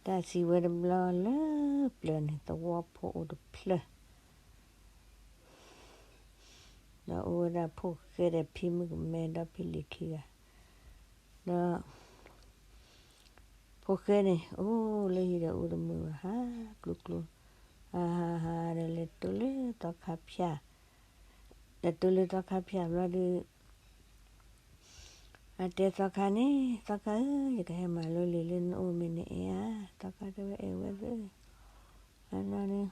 တၢ်စံးဝဲတဘျီလၢပျၢၤန့ၣ် သဝီဖိအိၣ်တဖျၢၣ်, ဒီးအိၣ်ဝဲဒၣ်ဖိၣ်ဃဲဒီးဖံမုၣ်ကမဲဒီးဖံလံၤခံဂၤ, ဒီး ဖိၣ်ဃဲန့ၣ် အိၣ်လၢဟံၣ်ဒီးအိၣ်တမုာ်ဘၣ် ဟးကျိကျိ, ဟးဟးဟးဒီးလဲၤတိၢ်လၢသီခါဖၠၣ်, လဲၤတိၢ်လၢသီခါဖၠၣ်ဘျီဒီး အတဲသီခါန့ၣ်, သီခါဧၢ, ယကဟဲမၤလိလံာ်လၢနအိၣ်မ့ၢ်နအဲၣ်ဧါ, သီခါတဲဝဲအဲၣ်ဝဲသ့, ဘျီဒီး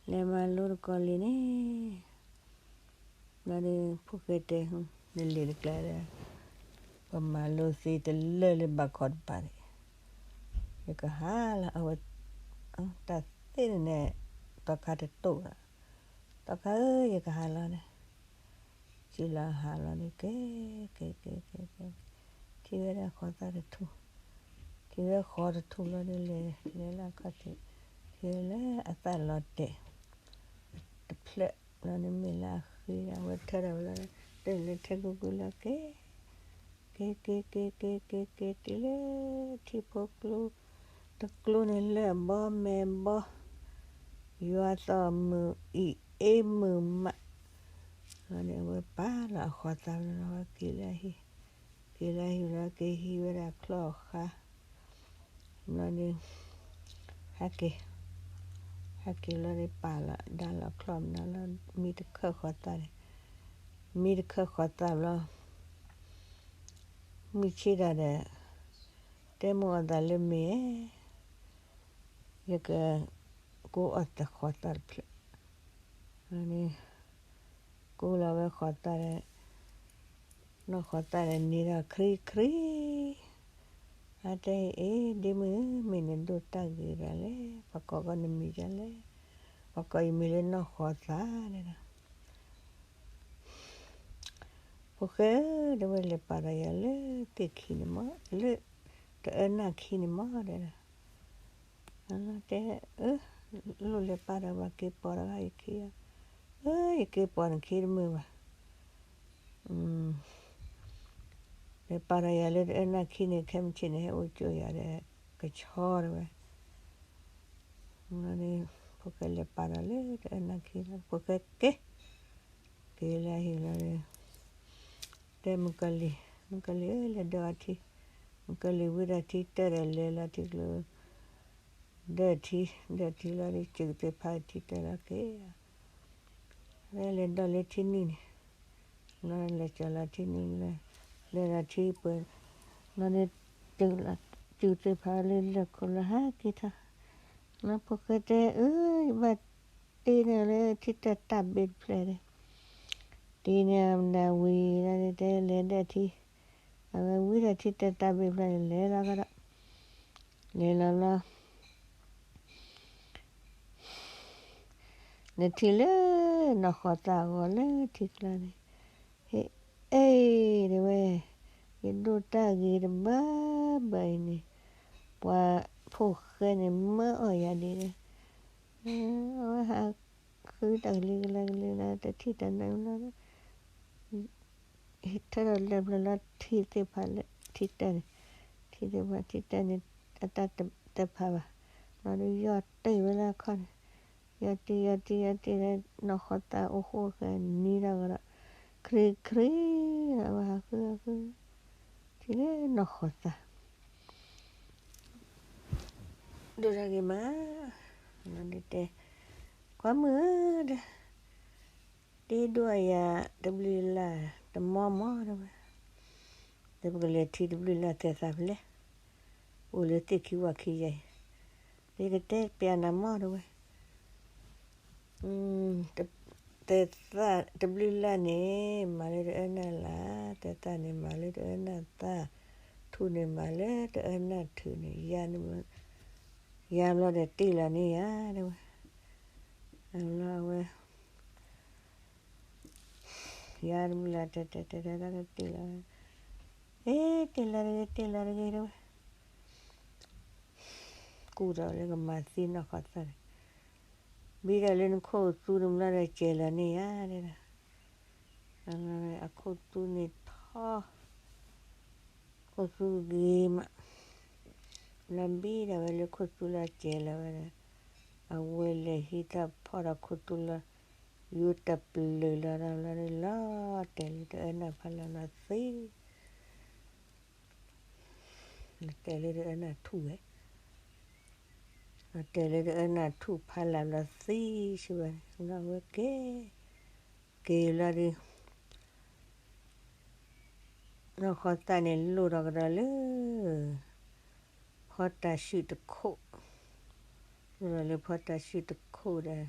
လဲၤမၤလိတကိးလံာ်န့ၣ်, ဘျီဒီး ဖိၣ်ဃဲတဲ, နလံာ်တကျါဒီး ပမၤလိသ့တလၢာ်လၢဘၣ်ခီတပၤန့ၣ်, ယကဟးလီၤ, အဝဲ တၢ်သ့န့ၣ်န့ၣ် သီခါတတိၢ်လီၤ, သီခါဧၢ, ယကဟးလီၤန့ၣ်, စံးလီၤဟးလီၤန့ၣ် ကဲ ကဲ ကဲ ကဲ ကဲ, ထံၣ်ဝဲဒၣ်ဃီသၣ်တထူၣ်, ထံၣ်ဝဲဃီတထူၣ်လီၤဒီး လဲၤလဲၤလၢအခီၣ်ထံး, ထံၣ်ဝဲလၢအသၣ်လီၤတဲာ် တဖျၢၣ်လီၤန့ၣ် မ့ၢ်လၢအဃ့ဒီး အဝဲထၢထီၣ်ဝဲလီၤ, တၢ်လဲၤထဲကူကူလီၤက့ၤ, က့ၤ က့ၤ က့ၤ က့ၤ က့ၤ က့ၤ တုၤလၢထံဖိကျိ တကျိန့ၣ်လၢအဘီမဲာ်ဘီ, ယွၤသီၣ်မုာ်အံၤအ့မုာ်မး, လီၤန့ၣ် အဝဲပာ်လီၤအဃီသၣ်လီၤ, အဝဲက့ၤလၢအဟံၣ်, က့ၤလၢအဟံၣ်လီၤ က့ၤဟံးဝဲဒၣ်ချီၣ်ဃါ ဘျီဒီး ဟဲက့ၤ, ဟဲက့ၤလီၤဒီး ပာ်လီၤဒါလီၤချီၣ်မနုၤလီၤ, မံတခၢၣ်ဃီသၣ်န့ၣ်, မံတခၢၣ်ဃီသၣ်ဘျီ, မံဆ့တၢ်ဒီး တဲမုၢ်အီၣ်သးလၢမ့ၢ်, ယက ကိးအီၣ်သးဃီသၣ်တဖျၢၣ်, န့ၣ် ကိးလီၤဝဲဃီသၣ်ဒီး နီၢ်ဃီသၣ်ဒီးန့ၢ်ဒီးခရံခရံ, အတဲအံၤ ဒ့မုၣ်ဧၢ, မ့ၢ်နဒိၣ်တၢ်ဂ့ၤဒၣ်လဲၣ်, ပှၤကိးကီနမံၤဒ်လဲၣ်, ပှၤကိးယမံၤလၢနီၢ်ဃီသၣ်န့ၣ်ဒီး ဖိၣ်ဃဲဧၢ, တဲဝဲလဲၤပာ်ဒီးယၤလၢသ့ၣ်ခံန့ၣ်မး, လၢတအၢနၢ်ခံန့ၣ်မး တဲဒၣ်, တဲအၢ, လိၣ်လဲၤပာ်ဒီးပှၤက့ၤပိာ်ဒီးယခံဧါ, အၢ ယက့ၤပိာ်နခံတမုာ်ဘၣ်, လဲၤပာ်ဒီးယၤလၢတအၢနၢ်ခံန့ၣ် ခဲမုၢ်ဆ့ၣ်န့ၣ် ဟဲအိၣ်ကၠိယၤဒီး ကဆီတဲဝဲ ဖိၣ်ဃဲလဲၤပာ်ဒီးလၢတအၢနၢ်ခံလီၤ, ဖိၣ်ဃဲက့ၤ, က့ၤလၢအဟံၣ်လီၤဒီး တဲမုၣ်ကီၤလံၢ်, မုၣ်ကီၤလံၢ်ဧၢ, လဲၤဒၢအီထံ, မုၣ်ကီၤလံၢ်ဝံဒီးထံတၢၢ်ဒီးလဲၤလီၤထံကျိ, ဒၢထံ, ဒၢထံလီၤဒီး စူၣ်သ့ၣ်ဖးထံတၢၢ်လီၤက့ၤ, လဲၤဒိးလၢထံနုာ်န့ၣ်, လဲၤကၠီၤလီၤထံနုာ်, လဲၤလီၤထံပှဲၤ, လီၤဒီး စူၣ်သ့ၣ်ဖးလၢလၢၢ်ခိၣ်လၢဟးက့ၤထီၣ်, လၢဖိၣ်ဃဲတဲအၢ, ယဘၣ်တ့န့ၢ်လၢထံတၢၢ်တၢ်ဘ့ၣ်တဖျၢၣ်ဒီး တ့န့ၢ်မနုၤဝံၤလီၤဒီး တဲလဲၤဒၢထံ, အဝဲဝံဒီးထံတၢၢ်တၢ်ဘ့ၣ်တဖျၢၣ်န့ၣ် လဲၤလီၤကဒီး, လဲၤလီၤလီၤ လဲၤထံၣ်လၢနီၢ်ဃီသၣ်အဂီၢ်လၢထံကျါန့ၣ်, ဟ့ၣ် အဲၣ် တဲဝဲ, ယဒိးတၢ်ဂ့ၤတဘၢဘၢအံၤန့ၣ်, ပှၤဖိၣ်ဃဲန့ၣ်မၢအီၣ်ယၤဒ်လဲၣ်, အဝဲဟးဃုတၢ်ကလံၤကလၤကလံၤလီၤ တထံၣ်တၢ်နၢ်လီၤ ထၢထီၣ်လၢပျၢၤလီၤ ထံသ့ၣ်တဖၣ်လၢ ထံတၢၢ်န့ၣ်, ထံသ့ၣ်တဖၣ် ထံတၢၢ်န့ၣ် အတၢ်တဖးဘၣ်, လီၤဒီးယီၢ်တ့ၢ်ဝဲလၢအခီၣ်န့ၣ်, ယီၢ်တ့ၢ် ယီၢ်တ့ၢ် ယီၢ်တ့ၢ်လၢနီၢ်ဃီသၣ်အိၣ်ဃိဃဲၤနံၤဒီးကဒီး, ခရံခရံဒီး အဝဲဟးဃုဟးဃု ထံၣ်လၢနီၢ်ဃီသၣ် ဒိၣ်တၢ်ဂ့ၤမး, တဲ, ကွၢ်မုၣ်ဧၢ, တ့ဒိၣ်အယၤတဘျုးလၢ်တမီမီ တဲဝဲ, ဒီးပကလဲၤထံတဘျုးလၢ်သဲးသးဖဲလဲၣ်, အိၣ်လၢသ့ၣ်ခံဝၣ်ခံယဲၢ်, ယကတဲပျးနၤမီ တဲဝဲ သဲးသၣ်တဘျုးလၢ်န့ၣ် မၤလၢတအၢနၢ်လၢ်, သဲးသၣ်န့ၣ် မၤလၢတအၢနၢ်သၣ်, ထူၣ်န့ၣ် မၤလၢတအၢနၢ်ထူၣ်န့ၣ်, ယၤဘျီဒီးတ့ၢ်လီၤန့ၢ်ယၤ တဲဝဲ, ဘျီအဝဲ ယၤတဘျုးလၢ် တဲတဲတဲတဲ တ့ၢ်လီၤ, အ့ တ့ၢ်လီၤတဂ့ၤ တ့ၢ်လီၤတဂ့ၤ တဲဝဲ, ကူၣ်ဒီးလၢကမၤသံနီၢ်ဃီသၣ်န့ၣ်, ဘံဒီးလၢနခိၣ်သူတဘျီဒီး စဲၤလီၤန့ၢ်ယၤ တဲဒၣ်, အခိၣ်သူန့ၣ်ထီ ခိၣ်သူဂ့ၤမး, လီၤဘံၣ်ဒၣ်ဝဲလၢခိၣ်သူလီၤစဲးလီၤဝဲဒၣ်, အဝဲလဲၤဟံးထီၣ်ဖီၣ်ဒီးခိၣ်သူလီၤ, ယူၤတပျုာ်လီၤဒီးလီၤဒီး လီၤတဲာ်လၢတအၢနၢ်ဖးလၢ်ဘျီသံ, လီၤတဲာ်လၢတအၢနၢ်ထူၣ်ဝဲ, လီၤတဲာ်လၢတအၢနၢ်ထူၣ်ဖးလၢ်ဘျီသံ စံးဝဲ, လီၤဝဲက့ၤ က့ၤလီၤဒီး နီၢ်ဃီသၣ်န့ၣ်လိၣ်ထီၣ်ကဒီးလၢ ဖီတၤၡုၣ်တခိၣ်, လိၣ်ထီၣ်လၢဖီတၤၡုၣ်တခိၣ်ဒီး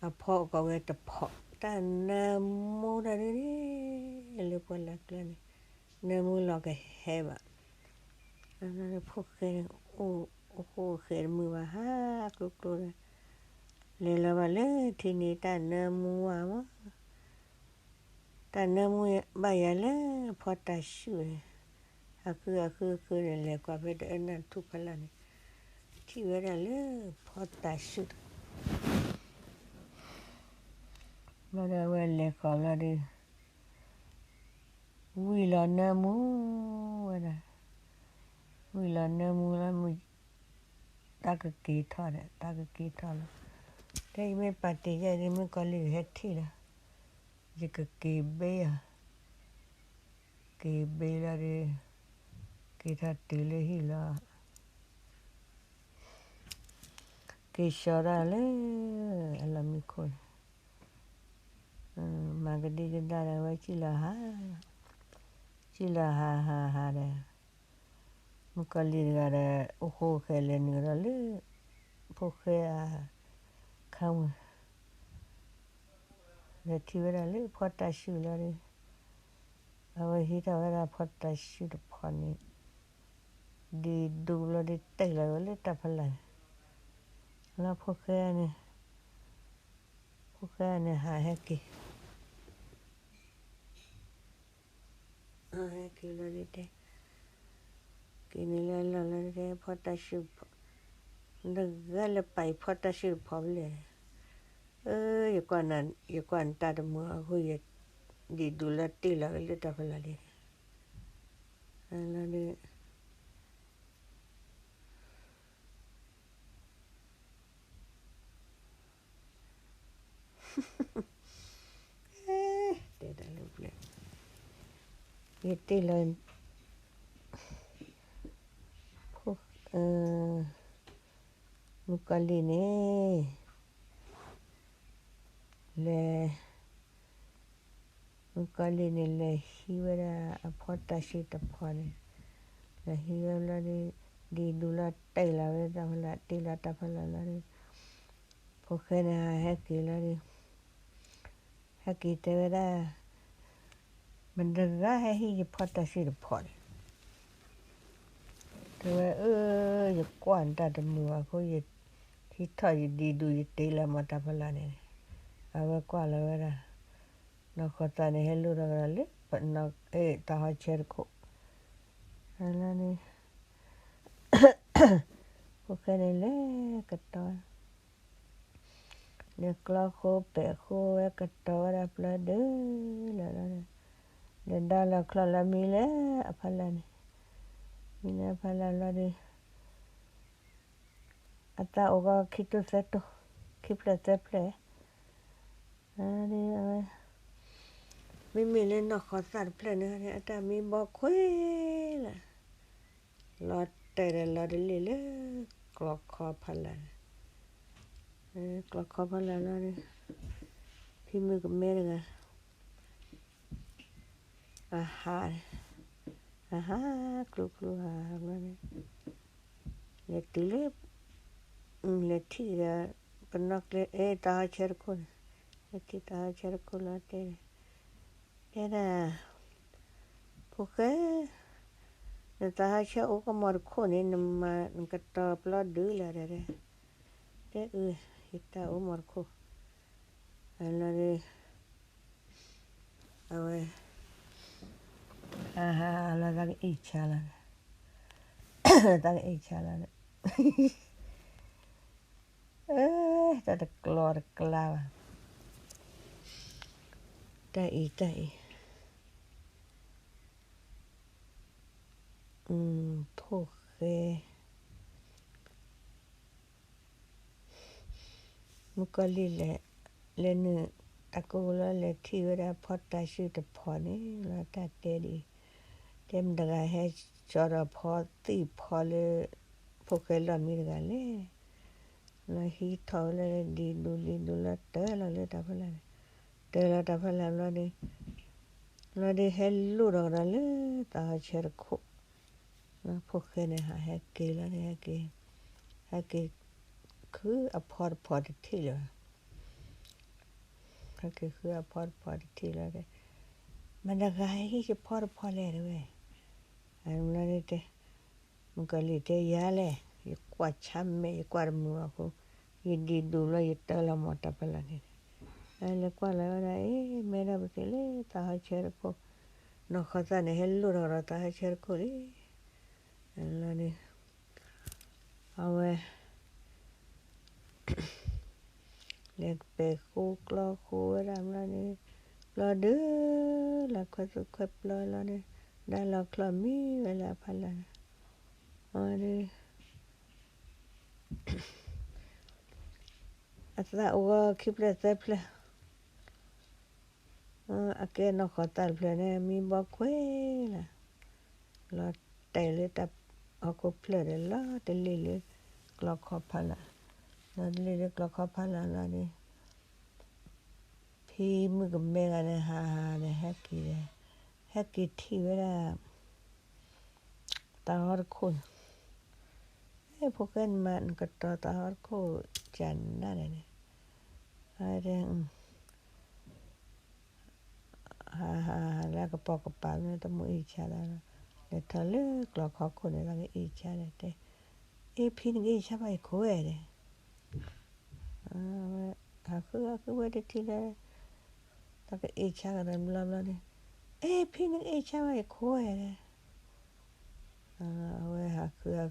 အဖီအိၣ်ကီးဝဲတဖီ, တၢ်နၢမူတၢ်ဒ်န့ၣ် လၢပှၢ်လၢ်ကျါန့ၣ် နၢမူလီၤကဟဲဘၣ်, ဖိၣ်ဃဲန့ၣ် အိၣ်ဃိဃဲတမုာ်ဘၣ် ဟးကျိကျိဒီး လဲၤလီၤဘၣ်လၢထံန့ၣ် တၢ်နၢမူဝဲမး တၢ်နၢမူဘၣ်ယၤလၢဖီတၤၡုၣ်န့ၣ်, ဟးဃုဟးဃုဃုန့ၣ် လဲၤကွၢ်ဖဲတအၢနၢ်ထူၣ်ဖးလၢ်န့ၣ်, ထံၣ်ဝဲဒၣ်လၢဖီတၤၡုၣ်တ ဘျီဒီးအဝဲလဲၤဃီၤဘျီဒီး ဝံၤလီၤနၢမူဝဲဒၣ်, ဝံၤလီၤနၢမူလီၤမုၢ်, တၢ်ကက့ၤထီၣ်ဒီး တၢ်ကက့ၤထီၣ်လီၤ, တဲယမ့ၢ်ပာ်တ့ၢ်ယဲဒီး မုၣ်ကီၤလံၢ်ကဟဲထံၣ်လီၤ, ယကက့ၤဘ့အီၤ, က့ၤဘ့လီၤဒီး က့ၤထီၣ်တုၤလၢဟံၣ်လီၤ က့ၤဆှီဒၣ်လၢ အလီၢ်မံခိၣ်န့ၣ်, မၤကဒံကဒါဒီး အဝဲစံၣ်လီၤဟး, စံၣ်လီၤဟးဟးဟးဒီး မုၣ်ကီၤလံၢ်တဂၤဒီး အိၣ်ဃိဃဲလဲၤနုာ်ဒီးလၢ ဖိၣ်ဃဲအခါဝဲ လဲၤထံၣ်ဝဲဒၣ်လၢဖီတၤၡုၣ်လီၤဒီး အဝဲဟံးထီၣ်ဝဲဒၣ်ဖီတၤၡုၣ်တဖီန့ၣ် ဒံးဒူလီၤဒီးတဲာ်လီၤဝဲလၢတၢ်ဖီလာ်န့ၣ်, လၢဖိၣ်ဃဲန့ၣ်, ဖိၣ်ဃဲန့ၣ်ဟးဟဲက့ၤ ဟဲက့ၤလီၤဒ်တဲ, က့ၤန့ၣ်လၢလီၢ်လီၤဒ်တဲ ဖီတၤၡုၣ်, တဂၤလၢပာ်အံၤဖီတၤၡုၣ်တဖီဖဲလဲၣ်, အၢ ယကွၢ်နတၢ်တမုာ်အဃိ ယဒံးဒူလီၤတ့ၢ်လီၤကလၢတၢ်ဖီလာ်လံ, လီၤဒ် တဲတၢ်လၢပျၢၤ, ယတ့ၢ်လီၤ, မုၣ်ကီၤလံၢ်န့ၣ် လဲၤ, မုၣ်ကီၤလံၢ်န့ၣ် လဲၤဟံးဝဲဒၣ်အဖီတၤၡုၣ်တဖီန့ၣ်, လဲၤဟံးဝဲဘျီဒီး ဒံးဒူလီၤတဲာ်လီၤဝဲတၢ်ဖီလာ် တ့ၢ်လီၤတၢ်ဖီလာ်လီၤဒီး ဖိၣ်ဃဲန့ၣ်ဟဲက့ၤလီၤဒီး ဟဲက့ၤတဲဝဲဒၣ် မတၤတဂၤဟဲဟံးယဖီတၤၡုၣ်တဖီန့ၣ်, တဲဝဲ အၢ ယကွၢ်နတၢ်တမုာ်ဘၣ်အဃိ ယဟံးထီၣ်ယဒံးဒူ ယတ့ၢ်လီၤမၤတၢ်ဖီလာ်န့ၣ်, အဝဲကွၢ်လီၤဝဲဒၣ် နီၢ်ဃီသးန့ၣ် ဟဲလိၣ်ထီၣ်ကဒီးလၢ တၢ်ဟီဆၢတခိၣ်, လၢန့ၣ် ဖိၣ်ဃဲန့ၣ်လဲၤကတီၤ လဲၤကျီဃိပဲာ်ဃိဝဲကတီၤဝဲဒၣ်ပျီဒုးလီၤလီၤ, လဲၤဒါလီၤချီၣ်လီၤမံလၢအဖီလာ်န့ၣ်, မံလၢအဖီလာ်လီၤဒီး အသးအိၣ်ကီးခံတိၢ်သၢတိၢ်, ခံဖျၢၣ်သၢဖျၢၣ်, ဒ်အဝဲ မ့မ့ၢ်လၢနီၢ်ဃီသၣ်တဖျၢၣ်န့ၣ် အတၢ်မံဘီခွ့လၢ လီၤတဲာ်ဒီးလီၤတလ့ၣ်လၢ ကျီခီဖီလာ်, ကျီခီဖီလာ်လီၤဒီး ဖံမုၣ်ကမဲတဂၤ အဟး, အဟးကျိကျိဧါဘျီန့ၣ် လဲၤတုၤလၢ လဲၤထံၣ်ဒီး ပနီၣ်ကျဲ အဲ တၢ်ဟီဆၢတခိၣ်န့ၣ်, လဲၤထံၣ်တၢ်ဟီဆၢတခိၣ်လီၤတဲန့ၣ်, တဲဒၣ် ဖိၣ်ဃဲ, နတၢ်ဟီဆၢအိၣ်ကမီၤတခိၣ်န့ၣ် နမၤနကတီၤပျီဒုးလၢ်ဒီး, တဲအၢ ယတၢ်အိၣ်မီၤတခိၣ်, လီၤဒီး အဝဲ အဟးလီၤသးကအ့ၣ်ဆါလီၤ, သးကအ့ၣ်ဆါလီၤဒီး တၢ်တကျီတကျါဘၣ်, တၢ်အံၤ တၢ်အံၤ, ဖိၣ်ဃဲ မုၣ်ကီၤလံၢ်လဲၤ, လဲၤနုာ်တၢ်ကိၢ်ပူၤလီၤ လဲၤထံၣ်ဝဲဒၣ်ဖီတၤဆှုၣ်တဖီန့ၣ်လီၤ တၢ်တဲဒ်အံၤ, တဲမတၤတဂၤဟဲကၠီဒီးဖီသံၣ်ဖီလၢ ဖိၣ်ဃဲလီၢ်မံတဂၤလဲၣ်, လီၤဟံးထီၣ်ဝဲလၢဒံးဒူလံဒူလီၤ တၢ်လီၤလၢတၢ်ဖီလာ်န့ၣ်, တၢ်လီၤတၢ်ဖီလာ်ဘျီဒီး လီၤဒီးဟဲလိၣ်ထီၣ်ကဒီးလၢတၢ်ဟီဆၢတခိၣ်, လီၤဖိၣ်ဃဲန့ၣ်ဟးဟဲက့ၤလီၤန့ၣ် ဟဲက့ၤ, ဟဲက့ၤခုအဖီတဖီတထံၣ်လၢၤဘၣ်, ဟဲက့ၤခုအဖီတဖီတထံၣ်လီၤဒီး, မတၤတဂၤဟဲဟံးယဖီတဖီလဲၣ်တဲဝဲ, လီၤဒီးတဲ မုၣ်ကီၤလံၢ်တဲယၤလဲၣ်, ယကွၢ်ဆါမဲာ် ယကွၢ်တမုာ်ဘၣ်အဃိ, ယဒံးဒူလီၤ ယတၢ်လီၤမၢ်တၢ်ဖီလာ်န့ၣ်, လဲၤကွၢ်လီၤဝဲဒၣ် အ့ မဲထီၣ်ပသ့ၣ်လၢတၢ်ဟီဆၢတခိၣ်, နီၢ်ခီသၣ်န့ၣ် ဟဲလိၣ်ထီၣ်ဒီးတၢ်ဟီဆၢတခိၣ်လံ, လီၤန့ၣ် အဝဲ လဲၤပဲာ်ဃိကျီဃိဝဲဒၣ်ဘျီန့ၣ်, ဘျီဒုး လၢခွဲသူၣ်ခွဲပျီလီၤန့ၣ်, ဒါလီၤချီၣ်မံဝဲလၢအဖီလာ်န့ၣ်, အဝဲဒုး အသးအိၣ်ဂီၤခံဖျၢၣ်သၢဖျၢၣ်, အကဲနီၢ်ဃီသၣ်တဖျၢၣ်န့ၣ် မံဘီခွဲးလီၤ, လီၤတဲာ်လၢတၢ်ဟီၣ်ခိၣ်ဖျၢၣ်ဒီး လီၤတလ့ၣ်လၢကျီခီဖီလာ်, လီၤတလ့ၣ်လၢကျီခီဖီလာ်လီၤဒီး ဖံမုၣ်ကမဲဂၤန့ၣ် ဟးဟးန့ၣ် ဟဲက့ၤ, ဟဲက့ၤထံၣ်ဝဲဒၣ် တၢ်ဟီၣ်တခိၣ်န့ၣ်, ဖိၣ်ဃဲန့ၣ်မး နကတီၤတၢ်ဟီၣ်တခိၣ်ကနၣ်န့ၣ်, အဝဲတဲ ဟးဟးဟးလၢကပိာ်ကပၤန့ၣ် တမ့ၢ်အ့ၣ်ဆါလီၤ, လဲၤထီၣ်လၢကျီခီခိၣ်န့ၣ် တၢ်ကအ့ၣ်ဆါဒီးတဲ, အ့ ဖံနကအ့ၣ်ဆါဘၣ်ယခိၣ်ဝဲဒဲး, အဝဲ ဟးဃုဟးဃုဝဲတထံၣ်လၢ တၢ်ကအ့ၣ်ဆါကဒီးဘျီဘျီန့ၣ်, အ့ ဖံနကအ့ၣ်ဆါဘၣ်ယခိၣ်ဝဲဒဲး, အဝဲဟးဃုဟးဃု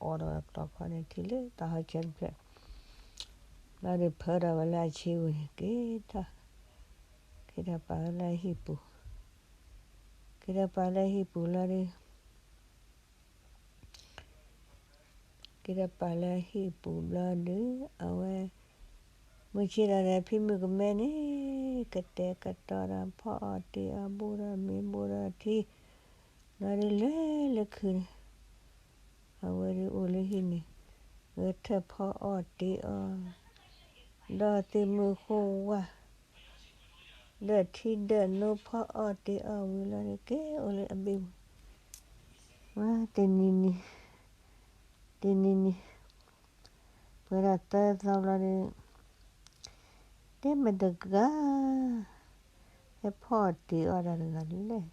အိးထီၣ်ကျီခီန့ၣ် ထံၣ်လၢတၢ်ဟီၣ်ဆၢတဖျၢၣ်, လီၤဒီးဖၢဒီးဝဲလၢအဆ့ဝံၤန့ၣ် က့ၤထီၣ်, က့ၤထီၣ်ပာ်ဝဲလၢအဟံၣ်ပူၤ, က့ၤထီၣ်ပာ်လၢအဟံၣ်ပူၤလီၤဒီး က့ၤထီၣ်ပာ်လၢအဟံၣ်ပူၤဘျီဒုး အဝဲ မုၢ်ဆ့ၣ်ဒီး ဖံမုၣ်ကမဲန့ၣ် ကတဲာ်ကတီၤဒီးဖီအီၣ်တ့ၤအီၣ် ဘူးဒီးမ့ၤဘူးဒီးထံ, ဘျီဒုးလဲၤလၢခုးန့ၣ်, အဝဲဒုးအိၣ်လၢဟံၣ်န့ၣ် ဂဲၤထၢၣ်ဖီအီၣ်တ့ၤအီၣ် ဒီးသုးမုၢ်ဃိဝါ ဒီးထံဒၢးနိဖီအီၣ်တ့ၤအီၣ်ဝံၤလီၤန့ၣ် က့ၤအိၣ်လၢအဘ့ၣ်ပူၤ, တနံၤနံၤ, တနံၤနံၤ, ပှဲၤဒၣ်သၢသီဘျီဒီး တဲမတၤတဂၤ ဟဲဖီအီၣ်တ့ၤအီၣ်တၢ်တဂၤလဲၣ်,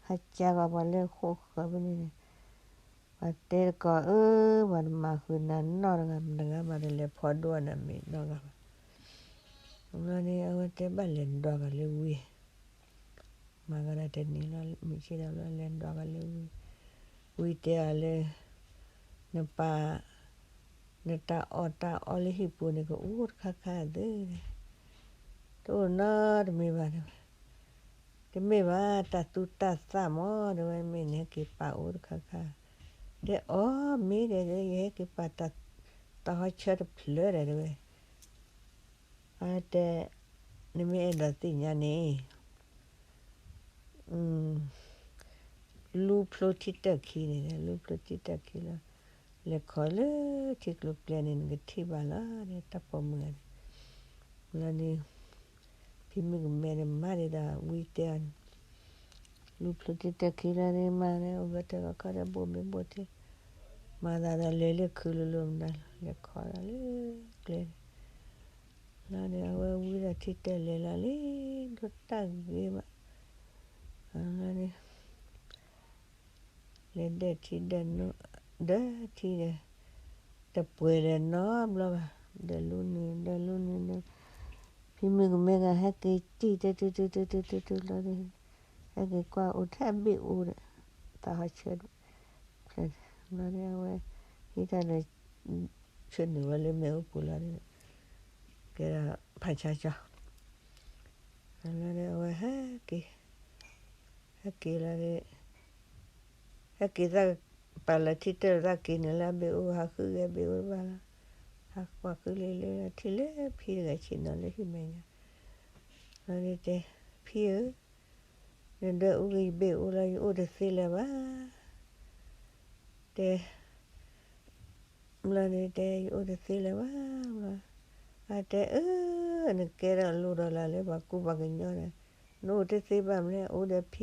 ဟးကးကွၢ်ပှၤလၢဃိာ်ဃၢၤဖဲန့ၣ်န့ၣ်, ပှၤတဲတကိးဧၢ, ပှၤတမၤဃုာ်နၤနီတဂၤ, မတဂၤမးတလဲၤဖီဒိၣ်နၤမ့ၢ်နီတဂၤဘၣ်, ဘျီန့ၣ် အဝဲတဲဘၣ်လဲၤဒွးကီၤလၢဝံၤ မၤကဒီးတနံၤလီၤ မုၢ်ဆ့ၣ်ဒီးဘျီလဲၤဒွးကီၤလၢဝံၤ, ဝံၤတဲအီၤလၢ နပာ် နတၢ်အီၣ်တၢ်အီလၢဟံၣ်ပူၤန့ၣ် ကအိၣ်တခါခါသ့, တအိၣ်နီတမံၤဘၣ်တဲဝဲ, တမ့ၢ်ဘၣ် တၢ်သူတၢ်သၣ်မးတဲဝဲ မ့ၢ်နဟဲက့ၤပာ်အိၣ်တခါခါ, တဲအီၤမ့ၢ်ဒီး ယဟဲက့ၤပာ်တၢ် တၢ်ဟီဆၢတဖျၢၣ်ဒီးတဲဝဲ အတဲ နမ့ၢ်အဲၣ်ဒိးသ့ၣ်ညါန့ၣ် လူဖျိထံတၢၢ်ခံန့ၣ် လူဖျိထံတၢၢ်ခံလီၤ, လဲၤခီလၢထံကျိၤကျဲန့ၣ် နကထံၣ်ဘၣ်လီၤ တၢ်ပိာ်မုၣ်ဂၤန့ၣ်, လီၤန့ၣ် ဖံမုၣ်ကမဲန့ၣ်မၤဒၣ်ဝံတဲအီၤန့ၣ်, လူဖျိထံတၢၢ်ခံလီၤန့ၣ် မၤန့ၣ် အိၣ်ဘၢတဲဂီၤခီဒီးဘိၣ်မ့ၢ်ဘိၣ်ထံ, မၤသးဒီးလဲၤလၢခုးလိၤလိၤမတၤလီၤ လဲၤခီဒီးလၢကျဲန့ၣ်, လီၤန့ၣ် အဝဲဝံဒီးထံတၢၢ်လဲၤလီၤလံ ဒိၣ်တၢ်ဂ့ၤဘၣ်, လီၤန့ၣ် လဲၤဒၢထံဒၢ ဒၢထံဒီး တပှဲၤဒီးနီတဘျီဘၣ်, ဒၢလူနုာ် ဒၢလူနုာ်ဒီး ဖံမုၣ်ကမဲဂၤဟဲက့ၤတံၢ်တတုၤတုၤတုၤတုၤတုၤတုၤလီၤဒီး ဟဲက့ၤကွၢ်အိၣ်ထဲအဘ့ၣ်အူဒီး သးဟီဆၢ ဖျၢၣ်လီၤဒီး အဝဲ ဟံးတၢ်ဒီး ဆၢနုာ်ဝဲလၢမ့ၣ်အူပူၤလီၤဒီး ကဲဒီးဖးဆါကၠီ လီၤဒီး အဝဲဟဲက့ၤ ဟဲက့ၤလီၤဒီး ဟဲက့ၤသး ပာ်လီၤထံတၢၢ်သးက့ၤန့ၣ်လၢအဘ့ၣ်အိၣ် ဟးဃုဂဲၤဘ့ၣ်အိၣ်တဘၣ်လီၤ. ဟးကွၢ်ဃုလၢလၢထံၣ်လၢဖံတဂၤဆ့ၣ်နီၤလၢဟံၣ်မဲာ်ညါ, လီၤန့ၣ်တဲ, ဖံဧၢ, နဒွဲၣ်အူက့ၤယဘ့ၣ်အိၣ်လီၤ ယအိၣ်တသ့လၢၤဘၣ်, တဲ ဘျီန့ၣ်တဲ ယအိၣ်တသ့လၢၤဘၣ်, ဘျီ, အတဲအၢ, နကဲထီၣ်လိၣ်ဒီးလၢပှၤကူပှၤကညီဒီး, နအိၣ်တသ့ဘၣ်မနုၤလဲၣ် အိၣ်ဒီးဖံ,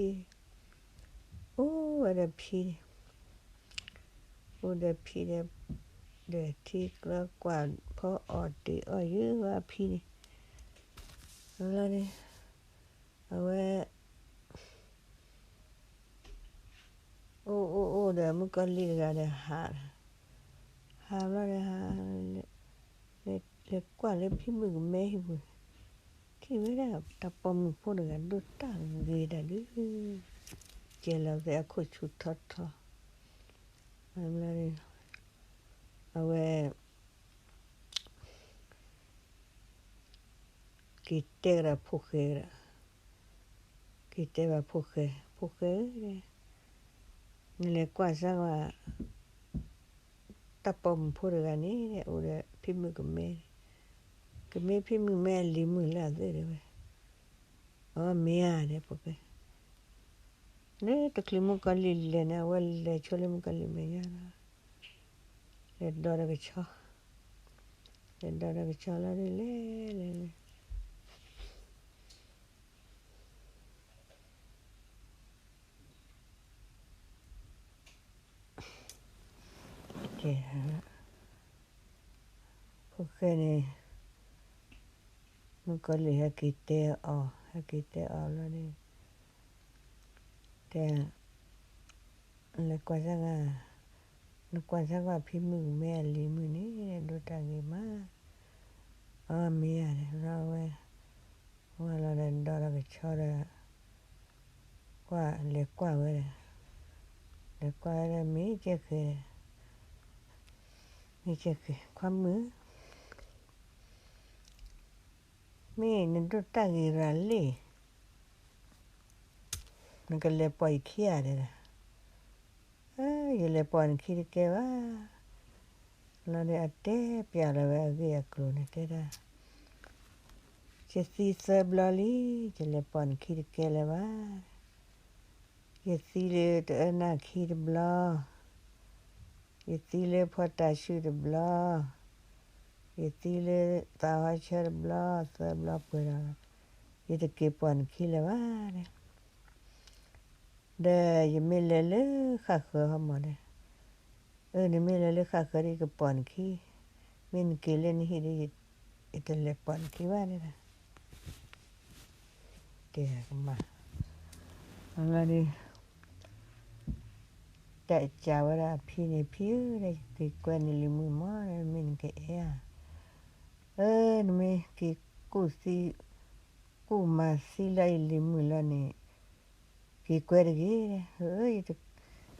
အိၣ်ဝဲဒီးဖံန့ၣ်, အိၣ်ဒီးဖံဒီး, ဒီးထံကျီကွၢ်ဖီအီၣ်တ့ၢ်အီၣ်ယုၢ်ဝဲဖံန့ၣ်, ဘျီန့ၣ်, အဝဲ အိၣ်အိၣ်အိၣ်ဒီးမုၣ်ကီၤလံၢ်တဂၤဒီးဟး, ဟးဘျီဒီးဟး, လဲၤကွၢ်လၢဖံမုၣ်ကမဲဟံၣ်ပူၤ, ထံၣ်ဝဲဒၣ်တၢ်ပိာ်မုၣ်ဖိတဂၤဒိၣ်တၢ်ဂ့ၤတၢ်ဒုး, ကဲလီၤသဲးအခိၣ်ဆူၣ်ထီထီ, ဘျီဒီး, အဝဲ က့ၤတဲကဒီးဖိၣ်ဃဲဒီး, က့ၤတဲဘၣ်ဖိၣ်ဃဲ, ဖိၣ်ဃဲဧၢ, နလဲၤကွၢ်စၢ်ကွၢ်, တၢ်ပိာ်မုၣ်ဖိတဂၤန့ၣ် အိၣ်ဒီးဖံမုၣ်ကမဲ, ကမ့ၢ်ဖံမုၣ်ကမဲအလံၤမုၣ်လၢအသ့ၣ်တဲဝဲ, အမ့ၢ်ဧါဒီးဖိၣ်ဃဲ လၢတချုးမုၣ်ကီၤလံၢ်လဲၤန့ၣ် အဝဲလဲၤဆိလၢမုၣ်ကီၤလံၢ်မဲာ်ညါလီၤ, လဲၤဒီဒီးကဆီ, လဲၤဒီဒီးကဆီလီၤဒီးလဲၤလဲၤလဲၤ ကဲ, ဖိၣ်ဃဲန့ၣ်, မုၣ်ကီၤလံၢ်ဟဲက့ၤတဲအီၤ, ဟဲက့ၤတဲအီၤလီၤန့ၣ်, တဲ, လဲၤကွၢ်စၢ်ဂၤ, နကွၢ်စၢ်ကွၢ်ဖံမုၣ်ကမဲအလံၤမုၣ်န့ၣ် ဒိၣ်တၢ်ဂ့ၤမး, အမ့ၢ်ဧါဒီး လီၤဝဲ, ဝဲလီၤဒီးဒီဒီးကဆီဒီး ကွၢ်လဲၤကွၢ်ဝဲဒီး, လဲၤကွၢ်ဝဲဒီးမ့ၢ်ကဲဃဲ, မ့ၢ်ကဲဃဲ ခွါမုၣ်, မ့ၢ်နဒိၣ်တၢ်ဂ့ၤရၤလံ, နကလဲၤပိာ်ယခံဧါတဲဒၣ်, ယလဲၤပိာ်နခံတကဲဘၣ်, လီၤဒီးအတဲပျးလီၤဝဲအဂ့ၢ်အကျိၤန့ၣ်တဲဒၣ် ယသံသၢဘျီလံ, ယလဲၤပိာ်နခံတကဲလၢၤဘၣ်, ယသံလၢတအၢနၢ်ခံတဘျီ, ယသံလၢဖီတၤဆှုၣ်တဘျီ, ယသံလၢသးဟီဆၢတဘျီ, သၢဘျီပှဲၤဒီး, ယတက့ၤပိာ်နခံလၢၤဘၣ်, ဒီးယမ့ၢ်လဲၤလၢဃၣ်ဃၢၤဟီမးဒီး, အၢ နမ့ၢ်လဲၤလၢဃၣ်ဃၢၤဒီးယကပိာ်နခံ, မ့ၢ်နက့ၤလၢနဟံၣ်ဒီး ယတလဲၤပိာ်နခံဘၣ်ဒၣ်, တဲကမၤ, အလီၤဒီး တဲကးဝဲဒၣ်အဖံန့ၣ် ဖံဧၢ, ဒီးယက့ၤကွဲနလံၤမုၣ်မး, မ့ၢ်နကအဲၣ်ဧါ, အၢ နမ့ၢ်က့ၤကူၣ်သံ, ကူၣ်မၤသံလၢယလံၤမုၣ်လီၤန့ၣ်, က့ၤကွဲတဂ့ၤ,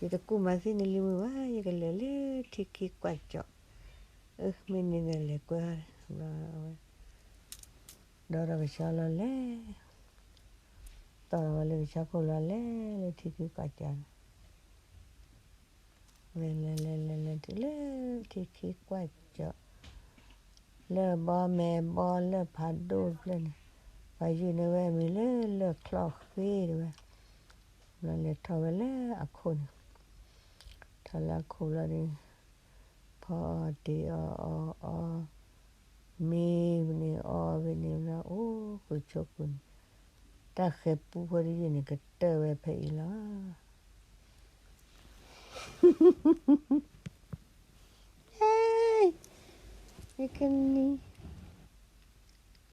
ယတကူၣ်မၤသံနလံၤမုၣ်ဘၣ်, ယကလဲၤလၢထံခံကွၢ်ကၠီၣ်, အၢ မ့ၢ်န့ၣ်ဒီးလဲၤကွဲ, ဒီးကဆီလီၤလဲၤ, တီၢ်ဝဲလၢကဆီခိၣ်လီၤလဲၤလၢထံခံကွၢ်ကၠီၣ်န့ၣ် လဲၤလဲၤလဲၤလဲၤလဲၤတုၤလၢထံခံကွၢ်ကၠီၣ်, လၢၢ်ဘီမဲာ်ဘီလၢၢ်ဖးဒိၣ်တဖျၢၣ်န့ၣ်, ပှၤယုၢ်န့ၢ်ဝဲအမံၤလၢလၢၢ်ချီၣ်ဃ့တဲဝဲ, ဘျီလဲၤထီၣ်ဝဲလၢအခိၣ်န့ၣ်, ထီၣ်လၢအခိၣ်လီၤဒီး, ဖီအီၣ်တ့ၢ်အီၣ်အီၣ်အီၣ်, မ့ၢ်ဝဲန့ၣ်အီၣ်ဝဲန့ၣ်လီၤ အိၣ်ဃုာ်ဆိးဃုာ်န့ၣ်, တၢ်ဃဲၤပူဖိတယုၢ်န့ၣ် ကတၢၢ်ဝဲဖဲအံၤလီၤ. ယကနံၤ